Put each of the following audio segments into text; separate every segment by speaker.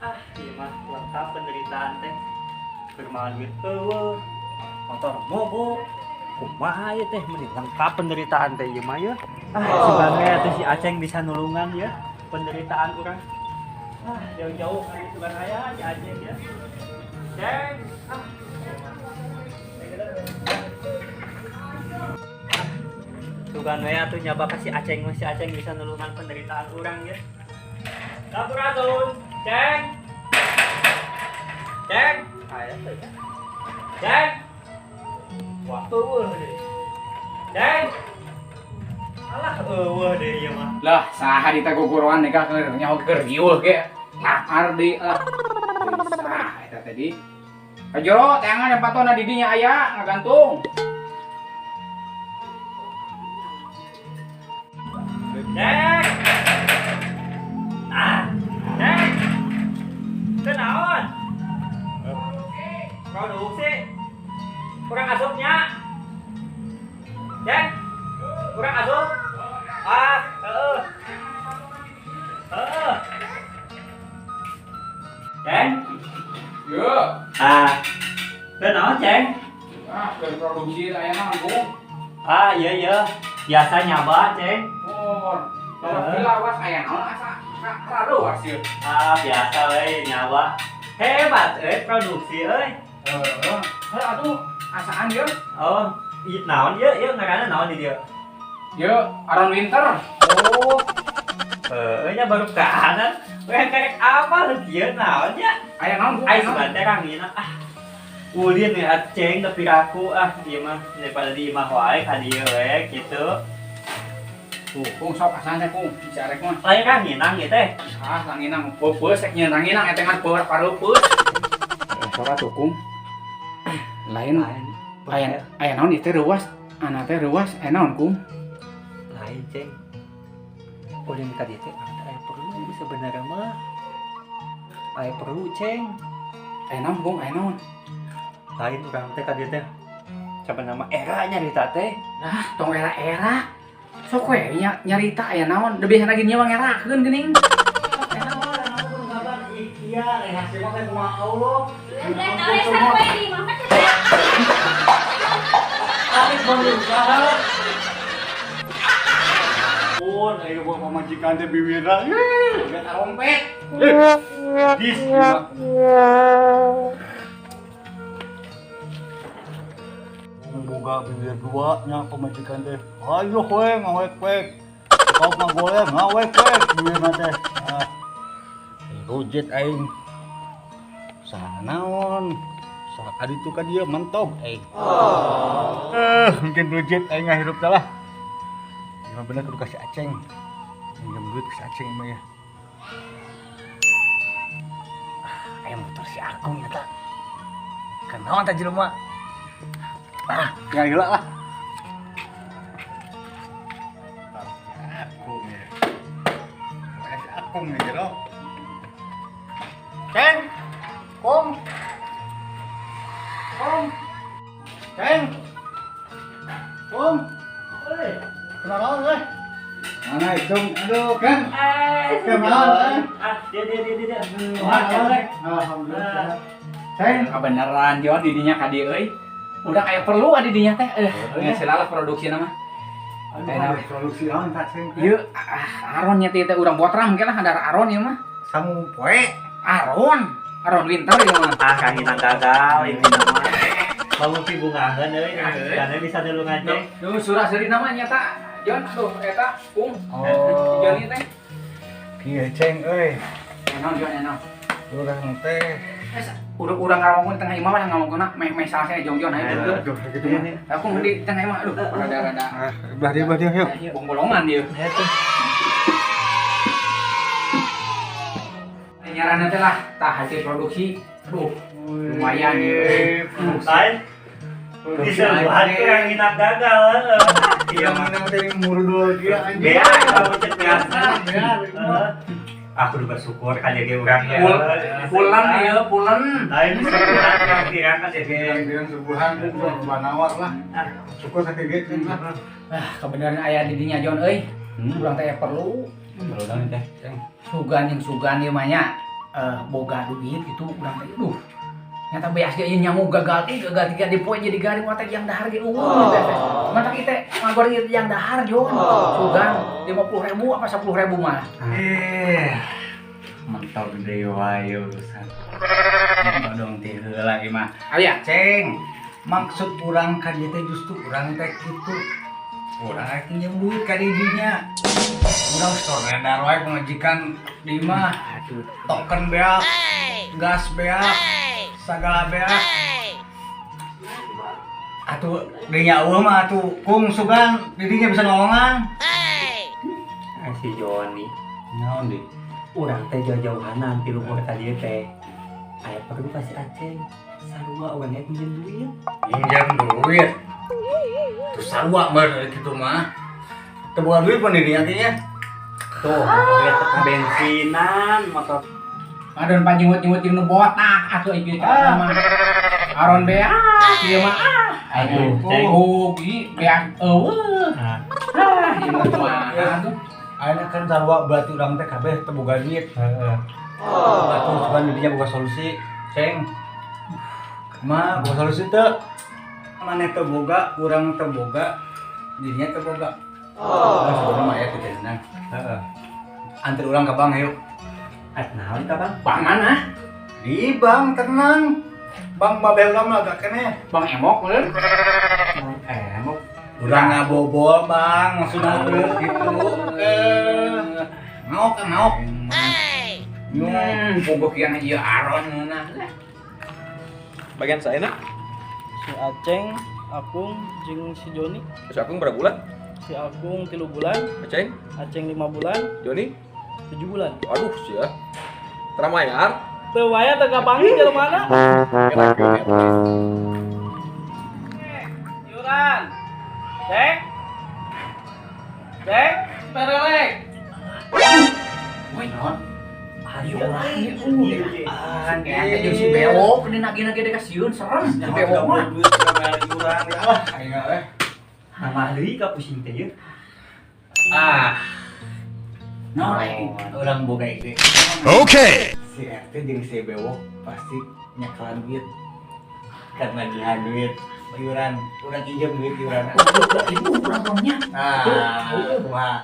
Speaker 1: Ah, ieu mah lengkap penderitaan teh. Keur duit euweuh, motor mogok. Kumaha ieu teh, meni lengkap penderitaan teh ieu mah ya. Ah, sebenarnya teh si Aceng bisa nulungan ya penderitaan urang. Ah, jauh-jauh kan sugan aya si Aceng ya. Ceng, ah. Sugan we atuh nyaba ka si Aceng mah, si Aceng bisa nulungan penderitaan urang ya. Sampurasun, Ceng. Ceng. Aya teh ya. Ceng. Wah, euweuh deui. Ceng. Alah, euweuh deui ieu mah.
Speaker 2: Lah, saha di gogoroan nih keur nyaho keur riuh ge. Lapar di ah. Sah eta tadi. Ka jero teangan yang patona di dinya aya ngagantung.
Speaker 1: Ceng. Ah, Ceng. Teu naon? Produksi. Kurang asupnya. Ceng. Kurang asup. Ah, heeh. Heeh. Ceng.
Speaker 2: Yo.
Speaker 1: Ah. Teu naon, Ceng?
Speaker 2: Ah, keur produksi aya naon, Bung?
Speaker 1: Ah, iya iya. Biasa nyaba, Ceng.
Speaker 2: Oh, tolong lawas aya naon asa raruas ieu.
Speaker 1: Ah, biasa we nyawa. Hebat euy produksi euy.
Speaker 2: Heeh. Heuh atuh asaan ieu.
Speaker 1: Oh, ieu naon ieu? Ieu ngaranna naon di dieu?
Speaker 2: Ieu Aron Winter.
Speaker 1: Oh. Heuh, nya baru kahanan. Urang karek apa lu kieu naon nya?
Speaker 2: Aya naon, Bung?
Speaker 1: Ai sugan teh rangina ah. Ulin ya Aceng tapi aku ah ieu mah daripada di imah wae ka dieu we kitu.
Speaker 2: Tuh, Kung sok asaan teh, Kung. Si arek mah.
Speaker 1: Lain ranginang ieu teh.
Speaker 2: Ah, ranginang peupeus rek nyeun ranginang eta ngan pareupeus. Sok atuh, Kung. Lain aya aya naon ieu teh reuas? Ana teh reuas, aya naon, Kung?
Speaker 1: Lain, Ceng. Ulin ka dieu teh aya perlu sebenarnya mah. Aya perlu, Ceng.
Speaker 2: Aya naon, Kung? Aya naon?
Speaker 1: Lain urang teh ka dieu teh. Siapa nama era nyarita teh?
Speaker 2: Lah, tong era-era. Sok we nya nyarita aya naon? Da biasa lagi nyawa ngerakeun geuning.
Speaker 3: Iya, hasilnya teh kumaha Allah.
Speaker 1: Arif berusaha.
Speaker 3: Pun, ayo bawa pamajikan teh biwira.
Speaker 2: Udah tarompet.
Speaker 3: Dis. Boga bibir dua nya pamajikan teh. Ayo we ngawek-wek. Kau mah boleh ngawek-wek bibirna teh. Ah. Rujit aing. Saha naon? Saha kaditu ka dieu mentok aing. Mungkin rujit aing ngahirup teh lah. Emang bener kudu kasih Aceng. Minjem duit ke si Aceng mah ya. Ah, aya motor si Akung ya tah. Kenaon tah jelema? Ah, tinggal gila lah. Akung ya. Mana si Akung ya jero? Ceng. Kong. Kong. Ceng. Kong. Oi. Kenal euy. Mana itu? Aduh, kan. Kenal euy.
Speaker 1: Ah, dia dia dia dia.
Speaker 3: Alhamdulillah. Ceng.
Speaker 2: Kabeneran Jon di dinya ka dieu euy. Udah kayak perlu ada dinya teh. Geus lah produksi nama.
Speaker 3: Aduh, produksi naon tah Ceng?
Speaker 2: Ieu ah, Aron nya teh urang botram ke lah ada Aron ieu mah.
Speaker 3: Sangu poe.
Speaker 2: Aron, Aron Winter ieu mah.
Speaker 1: Ah, ranginang gagal ini nama. Bangun pi bungaheun euy, sugana bisa nulungan Ceng.
Speaker 2: Duh, surah seuri nama nya ta. Jon, aduh eta Kung.
Speaker 3: Oh.
Speaker 2: Joni teh.
Speaker 3: Kieu Ceng euy.
Speaker 2: Enon Jon enon.
Speaker 3: Urang teh.
Speaker 2: Urang ngomong tengah imah mah ngomongna meh meh salah saya jong-jon ayo.
Speaker 3: Aduh, gitu mah.
Speaker 2: Aku di tengah imah aduh rada-rada.
Speaker 3: Ah, belah dia yuk.
Speaker 2: Bolongan dia. Nyaranna teh lah tah hasil produksi. Aduh, lumayan ieu.
Speaker 1: Lain diseluhan ku ranginang gagal heeh. Iya
Speaker 3: Iya
Speaker 1: mah.
Speaker 3: mana teh murudul kieu anjing.
Speaker 1: Bea kamu cek biasa.
Speaker 3: Bea.
Speaker 1: Heeh. Aku udah bersyukur kan jadi urang ya.
Speaker 2: Pulen ieu, pulen.
Speaker 1: Lain diseluhan pirang kan jadi.
Speaker 3: Bilang subuhan coba nawar lah. Syukur sakit gitu lah.
Speaker 2: Ah, kebenaran aya di dinya Jon euy. Urang teh perlu
Speaker 1: Perlu naon teh?
Speaker 2: sugan yang sugan ieu mah nya. Boga duit gitu urang teh duh. Nyata beas ge ieu nyamu gagal teh gagal tiga di poe jadi garing mata yang dahar ge eueuh teh. Mata kita ngagoreng ieu yang dahar Jon. Sugan 50.000 apa 10.000 mah.
Speaker 4: Mentok deui wae urusan. Dong teh heula ieu mah.
Speaker 2: Aya.
Speaker 4: Ceng, maksud urang ka dieu teh justru urang teh kitu. Urang rek nginjem duit ka didinya. Urang surrender wae pamajikan di mah.
Speaker 2: Aduh.
Speaker 4: Token beak, gas beak, sagala beak. Atuh dinya eueuh mah atuh kung sugan didinya bisa nolongan.
Speaker 1: Ah, si Joni.
Speaker 4: Naon deui?
Speaker 1: Urang teh jauh-jauhanan ti luhur ka dieu teh. Aya perlu ka si Aceng. Sarua urang ge minjem duit.
Speaker 4: Minjem duit. Terus sarua mah kitu mah. Teu boga duit pun didinya teh nya.
Speaker 1: Tuh, lihat teh bensinan motor.
Speaker 2: Adon panjingut-jingut jeung nu botak atuh ieu ah. Mah. Aron beak ieu mah ah.
Speaker 1: Aduh, Ceng.
Speaker 2: Rugi beak eueuh.
Speaker 1: Ah.
Speaker 2: Ah, ieu mah kumaha atuh.
Speaker 4: Ayeuna kan sarua berarti urang teh kabeh teu boga duit.
Speaker 1: Heeh.
Speaker 4: Atuh sugan didinya boga solusi, Ceng. Mah boga solusi teu? Maneh teu boga, urang teu boga, didinya teu boga. Oh. Sebenarnya mah aya teh tenang.
Speaker 1: Heeh.
Speaker 4: Antar urang ka bank ayo.
Speaker 1: At naon ka Bang?
Speaker 2: Bang mana?
Speaker 4: Di bank tenang. Bank babeh urang mah agak keneh.
Speaker 2: Bang Emok meureun.
Speaker 1: Bang Emok.
Speaker 4: Urang ngabobol bang, maksudna teh gitu. Ngaok ngaok.
Speaker 2: Bogoh kieu ieu aron meunah.
Speaker 5: Bagian saya nak,
Speaker 6: Si Aceng, Akung, jeung si Joni.
Speaker 5: si Akung berapa bulan?
Speaker 6: Si Akung 3 bulan,
Speaker 5: Aceng,
Speaker 6: Aceng 5 bulan,
Speaker 5: Joni,
Speaker 6: 7 bulan.
Speaker 5: aduh sih ya. Teramayar.
Speaker 6: Teu waya teu kapanggih jelema mana? Iuran. Ceng. Ceng, perelek.
Speaker 2: Woi, naon?
Speaker 1: Ayo
Speaker 2: Ah, teh jeung si Bewok ini nagih-nagih dek sieun serem si Bewok mah.
Speaker 4: Duit urang iuran di Allah. Aing we.
Speaker 1: Nama deui ka pusing teh ieu.
Speaker 4: Ah,
Speaker 2: Naon aing?
Speaker 4: urang boga ide.
Speaker 7: Okay.
Speaker 4: Si RT jeung si Bewok pasti nyekalan duit. Karena nagihan duit iuran, urang injem duit iuran.
Speaker 2: Ibu urang mah.
Speaker 4: Nah, kumaha?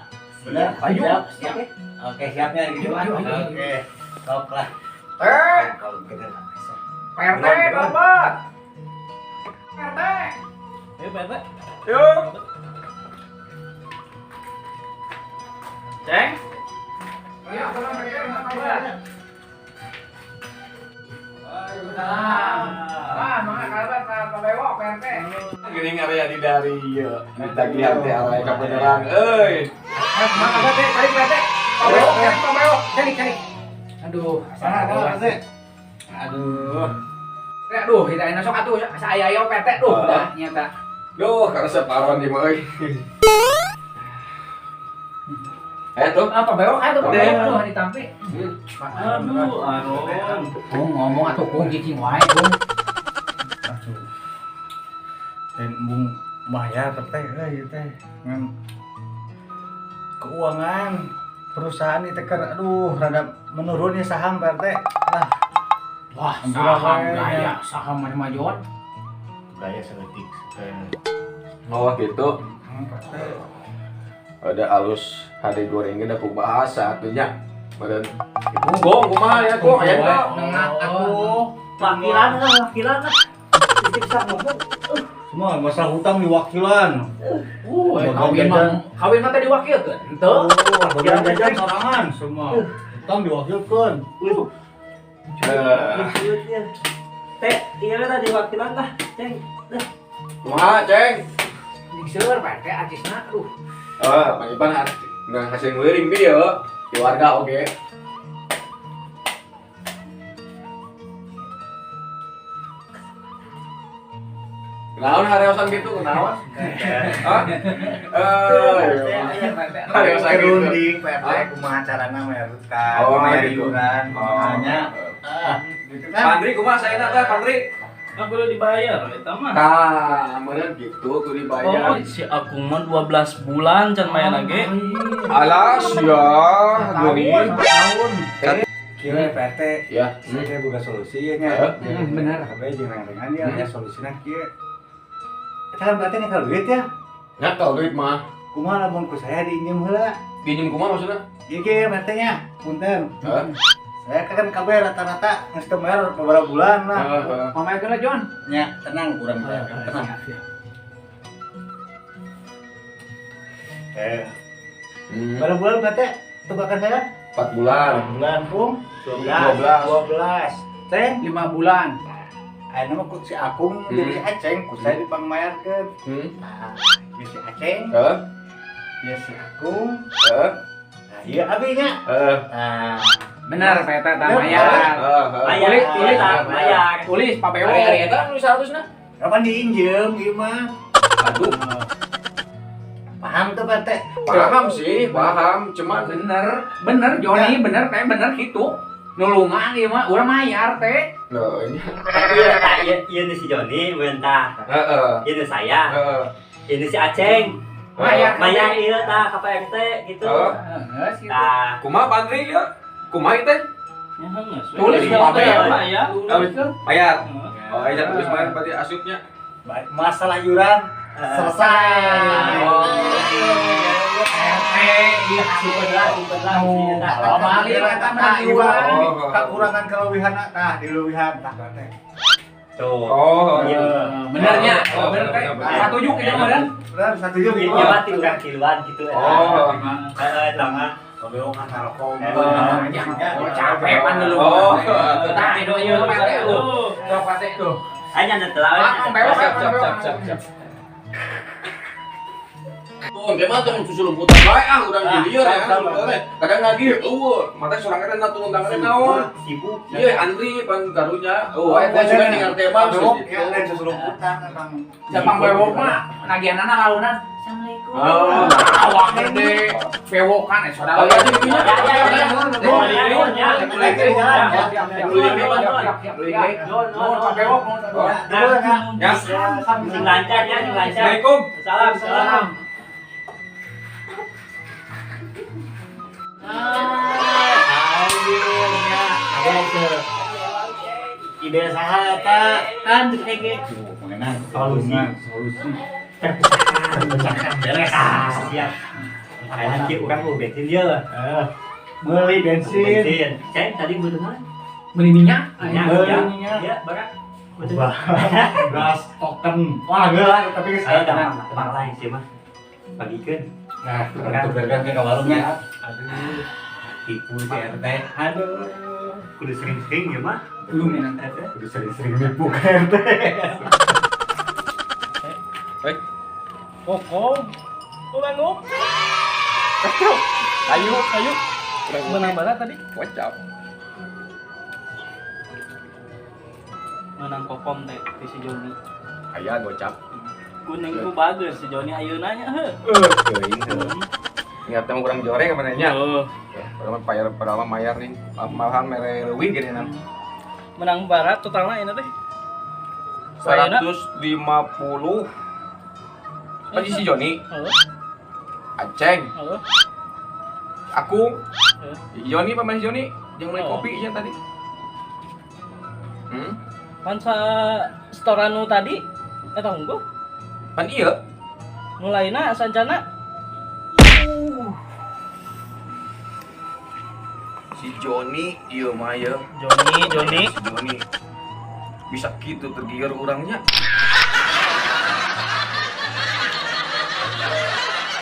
Speaker 4: Bener?
Speaker 2: Ayo,
Speaker 4: Siap?
Speaker 2: siap.
Speaker 4: Oke, siapnya gitu.
Speaker 2: Ayo, ayo, ayo.
Speaker 4: Oke. Sok lah.
Speaker 2: Eh,
Speaker 4: Kalau gitu besok.
Speaker 2: PRT, Bapak. PRT.
Speaker 6: Ayo Pak RT.
Speaker 5: Yuk.
Speaker 6: Ceng.
Speaker 2: Ya, Ah, mangga kabar Pak Bewok, PRT.
Speaker 5: Gini area di dari ieu, ditagihan teh area kabeneran euy.
Speaker 2: Mangga PRT, tarik PRT. Pak Bewok, Pak Bewok, cari cari. Aduh,
Speaker 4: Sana
Speaker 2: aduh.
Speaker 4: RT. Aduh.
Speaker 2: Aduh, kita enak sok atuh saya ayo PT duh, dah nyata.
Speaker 5: Duh, karesep aron di mah euy. Tuh.
Speaker 2: Ah, Pak Bewok atuh Pak Bewok aduh ditampi.
Speaker 6: Aduh, Aron.
Speaker 2: Kung ngomong atuh kung cicing wae kung.
Speaker 4: Aduh. Dan embung bayar teh euy teh. Ngan keuangan perusahaan itu kan aduh rada menurun ya saham Pak RT. Lah,
Speaker 2: Wah,
Speaker 4: Ampura
Speaker 2: saham
Speaker 4: wae.
Speaker 2: gaya, saham mah majon.
Speaker 4: Gaya seletik.
Speaker 5: Oh, gitu.
Speaker 4: Pak RT.
Speaker 5: Ada alus hade goreng ge da ku bahasa atuh nya. Meureun. Gong kumaha ya gong aya teu?
Speaker 4: Nengak atuh.
Speaker 1: Wakilan lah, wakilan lah. Itu bisa ngomong.
Speaker 4: Semua masalah hutang diwakilan.
Speaker 2: Kawin mah kawin mah teh diwakilkeun. Henteu.
Speaker 4: Bagian jajan sorangan semua. Hutang diwakilkeun.
Speaker 1: Teh, iya lah diwakilan lah, Ceng. Dah.
Speaker 5: Kumaha, Ceng?
Speaker 2: Seueur Pak RT acisna aduh.
Speaker 5: Mang Ipan nah hasil ngeuring bi ye. Di warga oge. Kunaon hareosan gitu kunaon? Hah? Hareosan gitu.
Speaker 4: Runding Pak RT kumaha carana bayar hutang,
Speaker 5: Oh,
Speaker 4: bayar
Speaker 5: gitu.
Speaker 4: iuran, kumahanya.
Speaker 5: Oh.
Speaker 4: Gitu kan.
Speaker 5: Pandri kumaha saena teh Pandri?
Speaker 6: Kan kudu dibayar eta mah.
Speaker 5: Tah, meureun gitu kudu dibayar.
Speaker 6: Oh, si Akung mah 12 bulan can main lagi.
Speaker 5: Alas ya, geuning.
Speaker 4: Tahun. Kieu we Pak RT.
Speaker 5: Ya.
Speaker 4: Saya teh boga solusi nya.
Speaker 2: Bener.
Speaker 4: Kabeh jeung reng-rengan ya aya solusina kieu. Eta kan berarti nyekel duit ya.
Speaker 5: Nyekel duit mah.
Speaker 4: Kumaha lamun ku saya diinjem heula?
Speaker 5: Diinjem kumaha maksudna?
Speaker 4: Ieu kieu Pak RT nya. Punten.
Speaker 5: Heeh.
Speaker 4: Saya kan kabeh rata-rata geus teu bayar beberapa bulan lah.
Speaker 5: Heeh.
Speaker 2: Pamayakeun lah Jon.
Speaker 4: Nya, tenang kurang tenang. Berapa bulan berarti tebakan saya?
Speaker 5: 4 bulan.
Speaker 4: 4 bulan, Pung.
Speaker 5: 12.
Speaker 4: 12. Ceng
Speaker 2: 5 bulan.
Speaker 4: Ayeuna mah ku si Akung jeung si Aceng ku saya dipangmayarkeun. Nah, ieu si Aceng.
Speaker 5: Heeh.
Speaker 4: Ieu si Akung.
Speaker 5: Heeh.
Speaker 4: Nah, ieu abi nya.
Speaker 5: Heeh.
Speaker 4: Nah,
Speaker 2: bener Pak Eta tah mayar.
Speaker 1: Mayar,
Speaker 2: Tulis,
Speaker 1: mayar.
Speaker 2: Tulis Pak Bewo.
Speaker 5: Ari eta nu 100 na.
Speaker 4: Kapan diinjem ieu mah?
Speaker 5: Aduh.
Speaker 4: Paham tuh Pak RT?
Speaker 5: Paham sih, paham. Cuman
Speaker 2: bener, bener Joni, bener teh, bener gitu. Nulungan ieu mah urang mayar teh.
Speaker 5: Loh, ini.
Speaker 1: Iya, iya si Joni, bentar.
Speaker 5: Heeh.
Speaker 1: Ini saya.
Speaker 5: Heeh.
Speaker 1: Ini si Aceng.
Speaker 2: Mayar.
Speaker 1: Mayar ieu tah ka Pak RT gitu.
Speaker 2: Heeh, gitu.
Speaker 1: Tah.
Speaker 5: Kumaha Pak Andri ya? Kumaha ieu teh?
Speaker 2: Tulis
Speaker 5: Pak
Speaker 2: Bewo.
Speaker 6: Mayar.
Speaker 5: Mayar. Oh, iya tulis mayar berarti asupnya.
Speaker 4: Masalah iuran selesai.
Speaker 5: Oh.
Speaker 2: RT ieu
Speaker 1: Simpen lah, simpen lah.
Speaker 2: Oh, balik eta mah iuran.
Speaker 4: Kekurangan kelebihan tah dileuwihan tah teh.
Speaker 1: Tuh.
Speaker 5: Oh,
Speaker 1: iya.
Speaker 2: Benernya, bener teh. Satuju kitu mah dan.
Speaker 4: Bener satuju
Speaker 1: Ieu mah ti urang tiluan gitu.
Speaker 5: Oh.
Speaker 1: Heeh, eta mah.
Speaker 4: Kabeh kan ngarokok.
Speaker 2: Capek pan dulu.
Speaker 5: Oh.
Speaker 2: Tah ieu ieu Pak RT tuh. Sok Pak RT tuh.
Speaker 1: Anya telah.
Speaker 5: Siap, siap. Tuh, dia mah tong susu lumputan bae ah urang di lieur ya. Kadang lagi eueuh, mata sorangan teh turun tangan naon.
Speaker 1: Sibuk.
Speaker 5: Iya, Andri pan karunya. Oh, eta juga tinggal teh mah.
Speaker 4: Ya lain susu lumputan emang.
Speaker 2: Japang bewok mah nagihanana launan.
Speaker 1: Assalamualaikum.
Speaker 5: Oh,
Speaker 2: awak gede bewokan saudara.
Speaker 5: Oh, ya,
Speaker 1: Ya. Sing lancar ya, sing lancar.
Speaker 5: Assalamualaikum.
Speaker 1: Salam, salam.
Speaker 4: Ide saha eta
Speaker 1: kan ge
Speaker 4: solusi solusi
Speaker 1: terpecahkan beres. Siap. Ayeuna kieu urang mau bensin ieu.
Speaker 4: Beli bensin.
Speaker 1: Ceng tadi butuh naon?
Speaker 2: Beli minyak.
Speaker 1: Beli minyak. Ya, barak.
Speaker 4: Beras token. Wah, geus tapi geus
Speaker 1: gampang, gampang lain sih mah. Bagikeun.
Speaker 4: Nah, tukerkan ke warungnya. Aduh.
Speaker 1: Tipu si RT. Aduh. Kudu sering-sering ya mah.
Speaker 2: Belum ya nanti.
Speaker 4: Kudu sering-sering nipu ke RT.
Speaker 5: Baik.
Speaker 6: Kokom. Ulang.
Speaker 5: Ayo, ayo.
Speaker 6: Menang banget tadi.
Speaker 5: Kocap.
Speaker 6: Menang kokom teh di si Joni.
Speaker 5: Aya gocap.
Speaker 6: Kuning ku bagus si Joni ayeuna nya heuh.
Speaker 5: Teuing heuh. Ingat teh kurang joreng apa nanya?
Speaker 6: Heeh.
Speaker 5: Padahal bayar padahal mayar nih. Malahan mere leuwih gini nan.
Speaker 6: Menang barat totalna ini teh
Speaker 5: 150. Apa si Joni? Aceng. Aku. Joni pemain Joni yang beli kopi ya tadi.
Speaker 6: Pansa setoran nu tadi eta unggul.
Speaker 5: Pan iya.
Speaker 6: Mulaina sancana.
Speaker 5: Si Joni ieu mah ye.
Speaker 6: Joni, Joni.
Speaker 5: Si Joni. Bisa gitu tergiur orangnya.